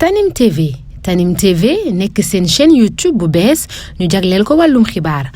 Tanim TV Tanim TV nekk seen chaîne YouTube bu bees ñu jagleel ko wàllum xibaar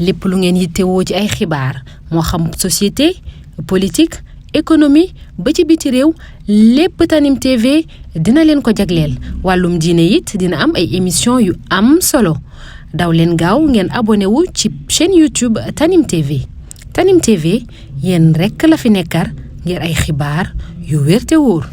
lépp lu ngeen yittewoo ci ay xibaar moo xam société politique économie ba ci biti réew lépp Tanim TV dina leen ko jagleel wàllum diine it dina am ay émission yu am solo daw leen gaaw ngeen abonné wu ci chaîne YouTube Tanim TV Tanim TV yéen rekk la fi nekkar ngir ay xibaar yu wér te wóor.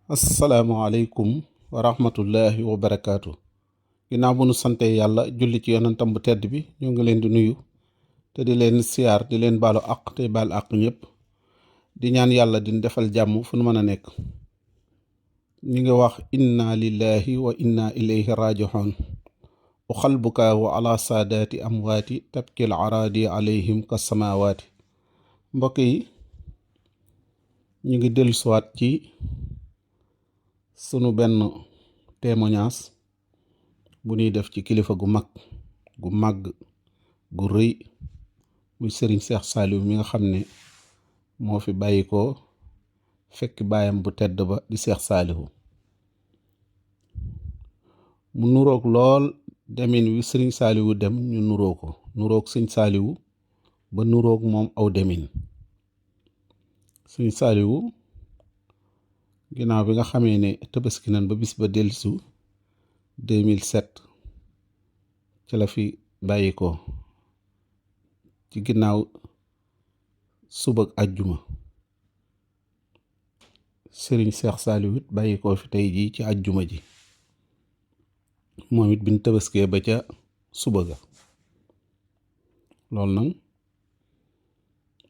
asalaamaaleykum wa rahmatullahi wa barakaatu. ginnaaw bu nu sante yàlla julli ci yonentam bu tedd bi ñoo ngi leen di nuyu te di leen siyaar di leen baalu àq te baal àq ñëpp di ñaan yàlla di defal jàmm fu nu mën a nekk. ñu ngi wax inna lillahi wa inna ilayhi raji'un uxalbuka wa ala saadaati amwaati tabkil araadi alayhim ka samawaati. mbokk yi ñu ngi dellusiwaat ci sunu benn témoignage bu ñuy def ci kilifa gu màgg gu rëy muy sëriñ Cheikh Saliou mi nga xam ne moo fi bàyyi ko fekk baayam bu tedd ba di Cheikh Saliou mu nuroog lool demin wi sëriñ Saliou dem ñu nuroog sëñ Saliou ba nuroog moom aw demin. sëñ Saliou ginnaaw bi nga xamee ne tabaski nan ba bis ba dellusi 2007 ci la fi bàyyi ko ci ginnaaw suba ak àjjuma. sëriñ Cheikh Saliou it bàyyi ko fi tey jii ci àjjuma ji moom it biñ tabaskee ba ca suba ga. loolu nag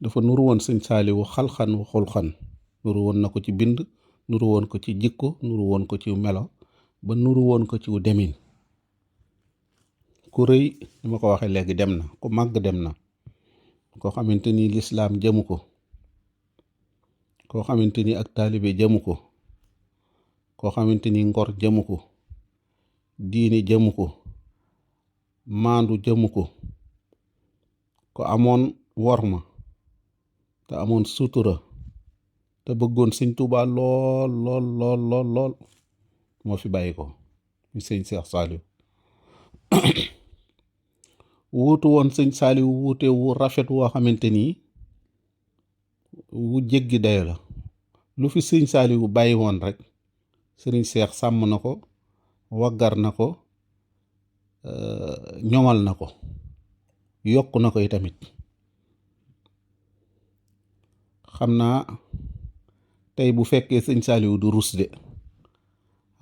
dafa nuru woon sëñ Saliou xalxan wa xulxan nuru woon na ko ci bind nuru woon ko ci jikko nuru woon ko ci melo ba nuru woon ko ci demin. ku rëy ni ma ko waxee léegi dem na ku màgg dem na koo xamante ni lislaam jëmu ko koo xamante ni ak taalibe jëmu ko koo xamante ni ngor jëmu ko diini jëmu ko maandu jëmu ko ko amoon worma te amoon sutura te bëggoon sëñ Tuubaa lool moo fi bàyyi ko ñu sëñ Cheikh Saliou wuutu woon sëñ Saliou wuute wu rafet woo xamante ni wu jéggi dayo la. lu fi sëñ Saliou bàyyi woon rek sëriñ Cheikh sàmm na ko waggar na ko ñoŋal na ko yokk na ko tamit. xam naa tey bu fekkee sëñ Saliou du rus de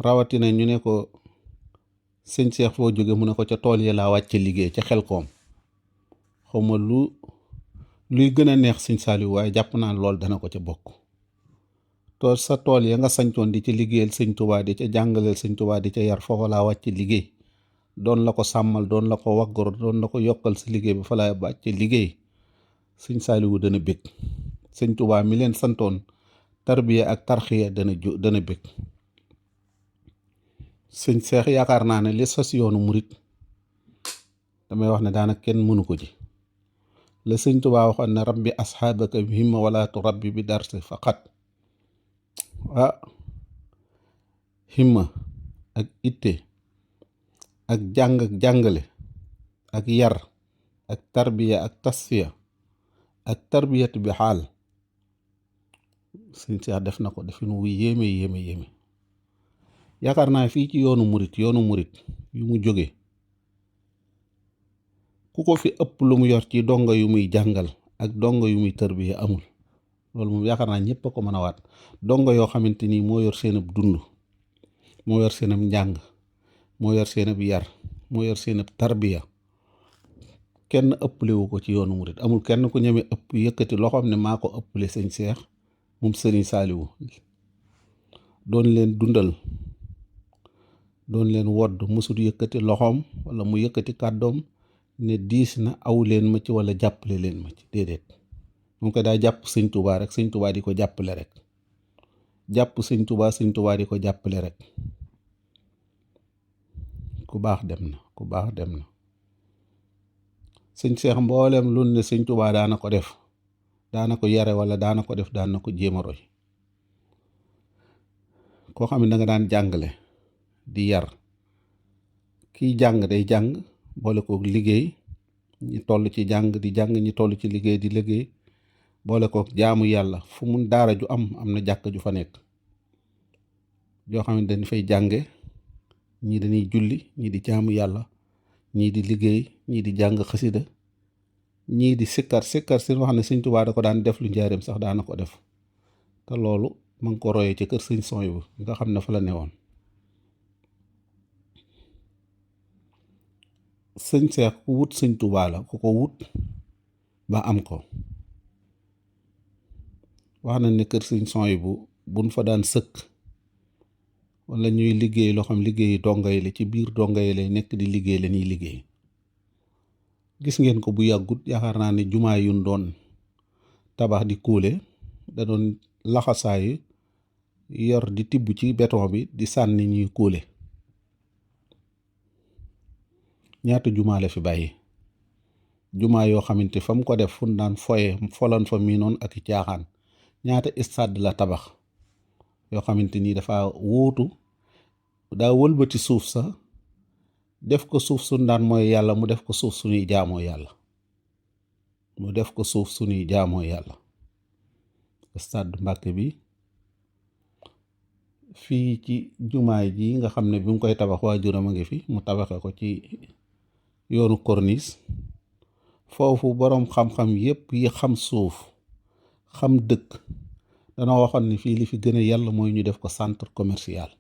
rawatina ñu ne ko sëñ Cheikh foo jóge mu ne ko ca tool yi laa wàcce liggéey ca Xelkom. xawma luy gën a neex sëñ Saliou waaye jàpp naa lool dana ko ca bokk. sa tool ya nga sañcoon di ca liggéeyal sëñ Tuubaa di ca jàngaleel sëñ Tuubaa di ca yar foofa laa wàcce liggéey doon la ko sàmmal doon la ko waggar doon la ko yokkal sa liggéey ba fa laa wàcce liggéey sëñ Saliou dana bég. sëñ Tuubaa mi leen santoon tarbiya ak tarxiya dana bég. sëñ Cheikh yaakaar naa ne li sos yoonu murit damay wax ne daanaka kenn mënu ko ji. la sëñ Tuubaa waxoon ne rabbi asxaabaka bi himma wala turabbi bi darsi faqat. himma ak itte ak jàng ak jàngale ak yar ak tarbiya ak tasfiya ak tarbiyatu bi xaal sëñ Cheikh def na ko defin wu yéeme yaakaar naa fii ci yoonu murit yu mu jóge ku ko fi ëpp lu mu yor ci donga yu muy jàngal ak donga yu muy tarbiya amul. loolu moom yaakaar naa ñëpp a ko mën a waat. donga yoo xamante ni moo yor seen ab dund moo yor seen ab njàng moo yor seen ab yar moo yor seen ab tarbiya kenn ëpplewu ko ci yoonu murit amul kenn ku ñeme ëpp yëkkati loxoom ne maa ko ëpple sëñ Cheikh moom sëriñ Saliou doon leen dundal doon leen wodd mësul yëkkati loxoom wala mu yëkkati kàddoom ne diis na aw leen ma ci wala jàppale leen ma ci déedéet moom ko daa jàpp sëñ Tuubaa rek sëñ Tuubaa di ko jàppale rek jàpp sëñ Tuubaa di ko jàppale rek. ku baax dem na sëñ Cheikh mboolem lu ne sëñ Tuubaa daana ko def daana ko yare wala daana ko def daan na ko jéem a roy. koo xam ne da nga daan jàngale di yar. Kiy jàng day jàng boole kook liggéey, ñi toll ci jàng di jàng, ñi toll ci liggéey di liggéey, boole kook jaamu yàlla. fu mun daara ju am na jàkk ju fa nekk joo xam ne dañ fay jànge, ñii dañuy julli, ñii di jaamu yàlla, ñii di liggéey, ñii di jàng xasida, ñii di sikkar si wax ne Sëñ Tuubaa da ko daan def lu njaareem sax daana ko def. te loolu ma ngi ko royee ci kër Sëñ Suhaybu nga xam ne fa la newoon. Sëñ Seex ku wut Sëñ Tuubaa la, ku ko wut ba am ko. wax na ne kër Sëñ Suhaybu buñ fa daan sëkk wala ñuy liggéey loo xam liggéeyi donga yi la, ci biir donga yi lay nekk di liggéey la ñuy liggéey. gis ngeen ko bu yàggut, yaakaar naa ne jumaa yuñ doon tabax di kuule da doon laxasaayu yor di tibb ci béton bi di sànni ñuy kuule. ñaata jumaa la fi bàyyi, jumaa yoo xamante fa mu ko def fun daan folan fa miinoon ak i caaxaan. ñaata stade la tabax yoo xamante ni dafa wuutu, daa wëlbati suuf sa def ko suuf suñ daan mooy yàlla, mu def ko suuf suñuy jaamoo yàlla, mu def ko suuf suñuy jaamoo yàlla. stade Mbàkke bi fii ci jumaay ji nga xam ne bi mu koy tabax waajuram a ngi fi, mu tabaxe ko ci yoonu corniche. foofu boroom xam-xam yépp yi xam suuf xam dëkk dana waxoon ni fii li fi gën a yàlla mooy ñu def ko centre commercial.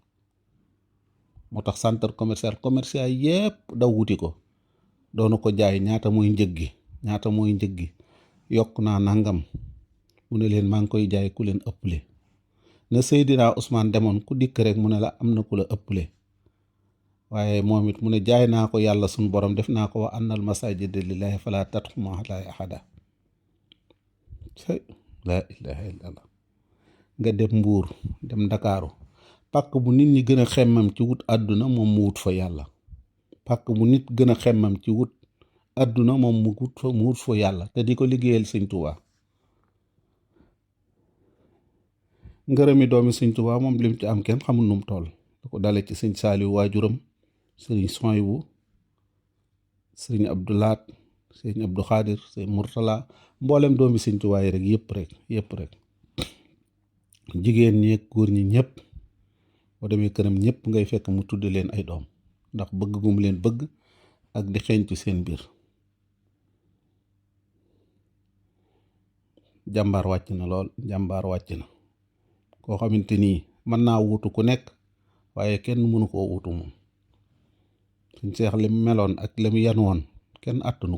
moo tax centre commercial yépp daw wuti ko, doona ko jaay ñaata mooy njëg gi, yokk naa nangam, mu ne leen maa ngi koy jaay ku leen ëpple. na Seydina Ousmane demoon ku dikk rek mu ne la am na ku la ëpple, waaye moom it mu ne jaay naa ko yàlla suñu borom, def naa ko wa annal masajida lillahi fala tad'u ma'a llahi ahada. laa ilaha illallah. nga dem Mbuur, dem Ndakaaru, pàkk bu nit ñi gën a xemmam ci wut àdduna moom mu wut fa yàlla. pàkk bu nit gën a xemmam ci wut àdduna moom mu wut fa yàlla, te di ko liggéeyal Sëñ Tuubaa. ngërëmi doomi Sëñ Tuubaa moom lim ci am kenn xamul nu mu toll. da ko dale ci Sëñ Saaliw waajuram, Sëriñ Suhaybu, Sëriñ Abdu Laat, Sëriñ Abdu Xaadir, Sëriñ Murtala, mboolem doomi Sëñ Tuubaa yi rek yëpp rek jigéen ñi ak góor ñi ñëpp boo demee këram ñëpp ngay fekk mu tudd leen ay doom, ndax bëgg gum leen bëgg ak di xeeñtu seen biir. jàmbaar wàcc na lool, jàmbaar wàcc na koo xamante nii mën naa wutu ku nekk, waaye kenn mënu koo wutu moom. Sëñ Seex li mu meloon ak li mu yan woon kenn attanu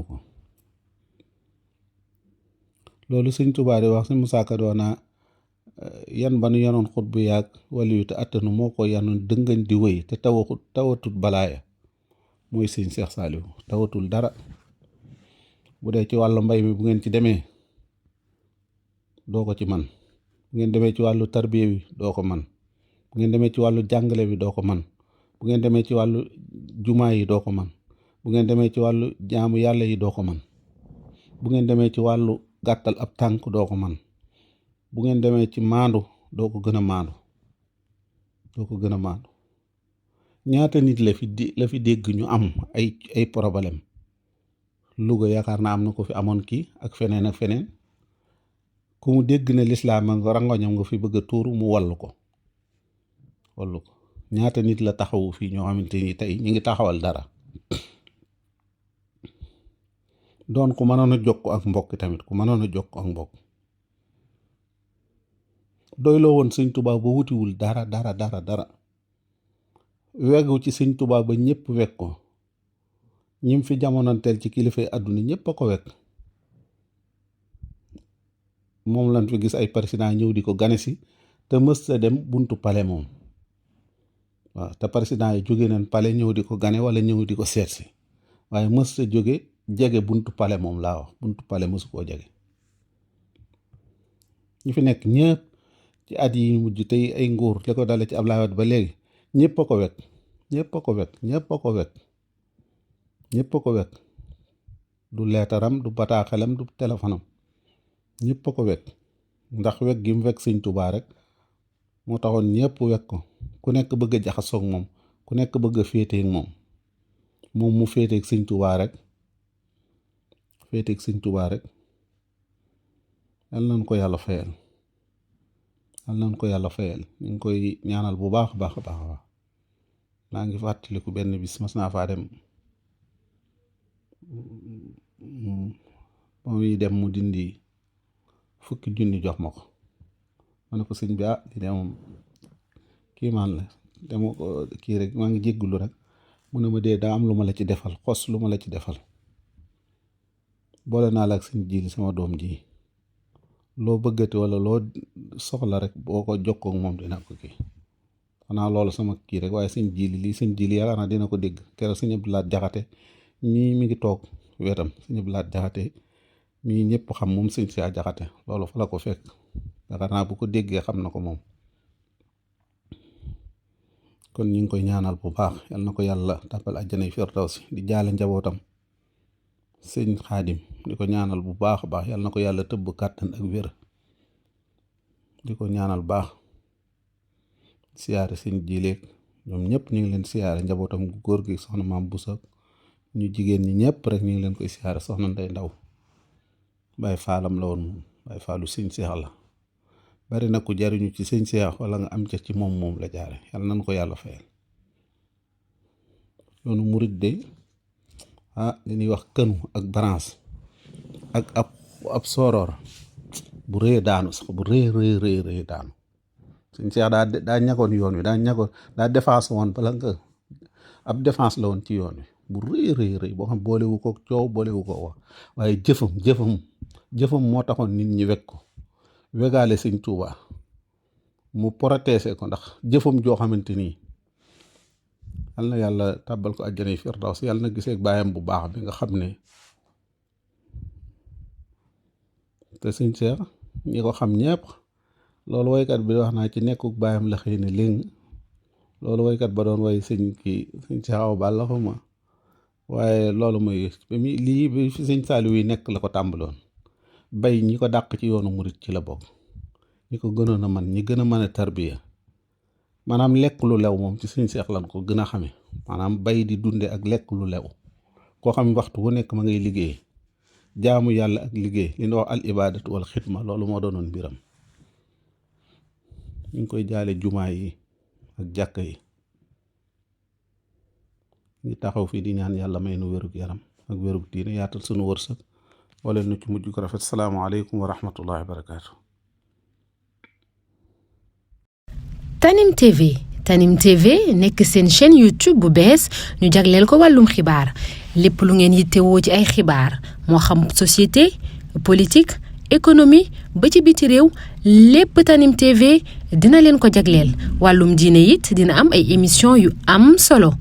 ko. loolu Sëñ Tuubaa di wax, Sëñ Musaa Ka doona yan ba nu yanoon xut bu yàgg wala yu te attanu moo ko yanoon dëngañ di wëy te tawatut balaaya. mooy Sëñ Seex Saaliw, tawatul dara. bu dee ci wàllu mbay mi bu ngeen ci demee doo ko ci man, bu ngeen demee ci wàllu tarbiya bi doo ko man, bu ngeen demee ci wàllu jàngale bi doo ko man, bu ngeen demee ci wàllu jumaa yi doo ko man, bu ngeen demee ci wàllu jaamu yàlla yi doo ko man, bu ngeen demee ci wàllu gàttal ab tànk doo ko man, bu ngeen demee ci maandu doo ko gën a maandu. ñaata nit la fi dégg ñu am ay problème. Louga yaakaar naa am na ko fi amoon kii ak feneen ak feneen, ku mu dégg ne lislaam a nga rangoñam nga fi bëgg a tuuru mu wallu ko. ñaata nit la taxawu fii ñoo xamante ni tey ñu ngi taxawal dara. doon ku mënoon a jokk ak mbokk tamit, doyloo woon Sëñ Tuubaa ba wutiwul dara. weggu ci Sëñ Tuubaa ba ñëpp weg ko. ñim fi jamonanteel ci kilifay àdduna ñëpp a ko wekk. moom lañ fi gis ay président ñëw di ko gane si te mës ta dem buntu pale moom. waaw te président yi jóge nañ pale ñëw di ko gane wala ñëw di ko seet si, waaye mës ta jege buntu pale moom laa wax, buntu pale mësu koo jege. ñi fi nekk ñëpp ci at yi mujj tey ay nguur li ko dale ci Abdoulaye Wade ba léegi ñëpp a ko wekk. du leetaram, du bataaxelam, du téléphone am, ñëpp a ko wekk. ndax wekk gi mu wekk Sëñ Tuubaa rek moo taxoon ñëpp wekk ko ku nekk bëgg a jaxasoog moom ku nekk bëgg a féeteeg moom mu féeteeg sëñ Tuubaa rek yal nañ ko yàlla fayal ñu ngi koy ñaanal bu baax a baax maa ngi fàttaliku benn bis mas naa faa dem ba muy dem mu dindi 10 junni jox ma ko ma ne ko sëñ bi di dem moom kii maan la dama ko kii rek maa ngi jéggulu rek mu ne ma dee daa am lu ma la ci defal lu ma la ci defal boole naa la ak sëñ Jili sama doom ji loo bëggati wala loo soxla rek boo ko jokkoo ak moom dina ko kii xanaa loolu sama kii rek waaye sëñ Jili yaakaar naa dina ko dégg keroog sëñ Abdou Lahad Jaxate mi ngi toog wetam sëñ Abdou Lahad Jaxate mii ñëpp xam moom sëñ Cheikh Jaxate loolu fa la ko fekk yaakaar naa bu ko déggee xam na ko moom kon ñu ngi koy ñaanal bu baax yal na ko yàlla tàbbal àjjanay firdawsi di jaale njabootam sëñ Xaadim di ko ñaanal bu baax a baax yal na ko yàlla tëbb kàttan ak wér di ko ñaanal baax siyaare sëñ Jileeg ñoom ñëpp ñu ngi leen siyaare njabootam gu góor gi soxna maam Busa ñu jigéen ñi ñëpp rek ñu ngi leen koy siyaare soxna Ndey Ndaw Baay Faalam la woon Baay Faalu sëñ Seex la bari na ku jariñu ci sëñ Seex wala nga am ca ci moom la jaare yàlla nañ ko yàlla fayal yoonu murit de li ñuy wax kënu ak branche ak ab sooroor bu rëy daanu sax bu rëy daanu sëñ Seex daa ñagoon yoon wi daa défense woon bala nga ab défense la woon ci yoon wi bu rëy boo xam boolewu ko coow boolewu ko wax waaye jëfam moo taxoon nit ñi wekk ko wegaale sëñ Tuubaa mu protéger ko ndax jëfam joo xamante nii yal na yàlla tàbbal ko àjjanay firdaws yàlla na gisee baayam bu baax bi nga xam ne te sëñ Seex ñi ko xam ñëpp loolu woykat bi wax naa ci nekkuk baayam la xëy ne léegi loolu woykat ba doon way sëñ Seex Awa Balla xuma waaye loolu mooy lii bi fi sëñ Saaliw yi nekk la ko tàmbaloon bay ñi ko dàq ci yoonu murit ci la bokk ñi ko gënoon a man ñi gën a mën a tarbiya maanaam lekk lu lew moom ci sëñ Seex lan ko gën a xame maanaam bay di dunde ak lekk lu lew koo xam waxtu wu nekk ma ngay liggéey jaamu yàlla ak liggéey li ñu wax al ibadatu wal xidma loolu moo doonoon mbiram ñu ngi koy jaale jumaa yi ak jàkka yi ngi taxaw fii di ñaan yàlla may nu wérug yaram ak wérug diine yaatal sunu wërsëg wala nu ci mujj ko rafet salaamaaleykum wa rahmatullahi wa barakaatu. Tanim TV nekk seen chaîne YouTube bu bees ñu jagleel ko wàllum xibaar lépp lu ngeen yittewoo ci ay xibaar moo xam société politique économie ba ci biti réew lépp Tanim TV dina leen ko jagleel wàllum diine it dina am ay émission yu am solo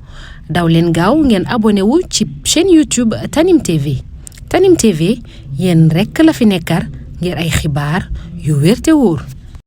daw leen gaaw ngeen abonné wu ci chaîne YouTube Tanim TV yéen rekk la fi nekkar ngir ay xibaar yu wér te wóor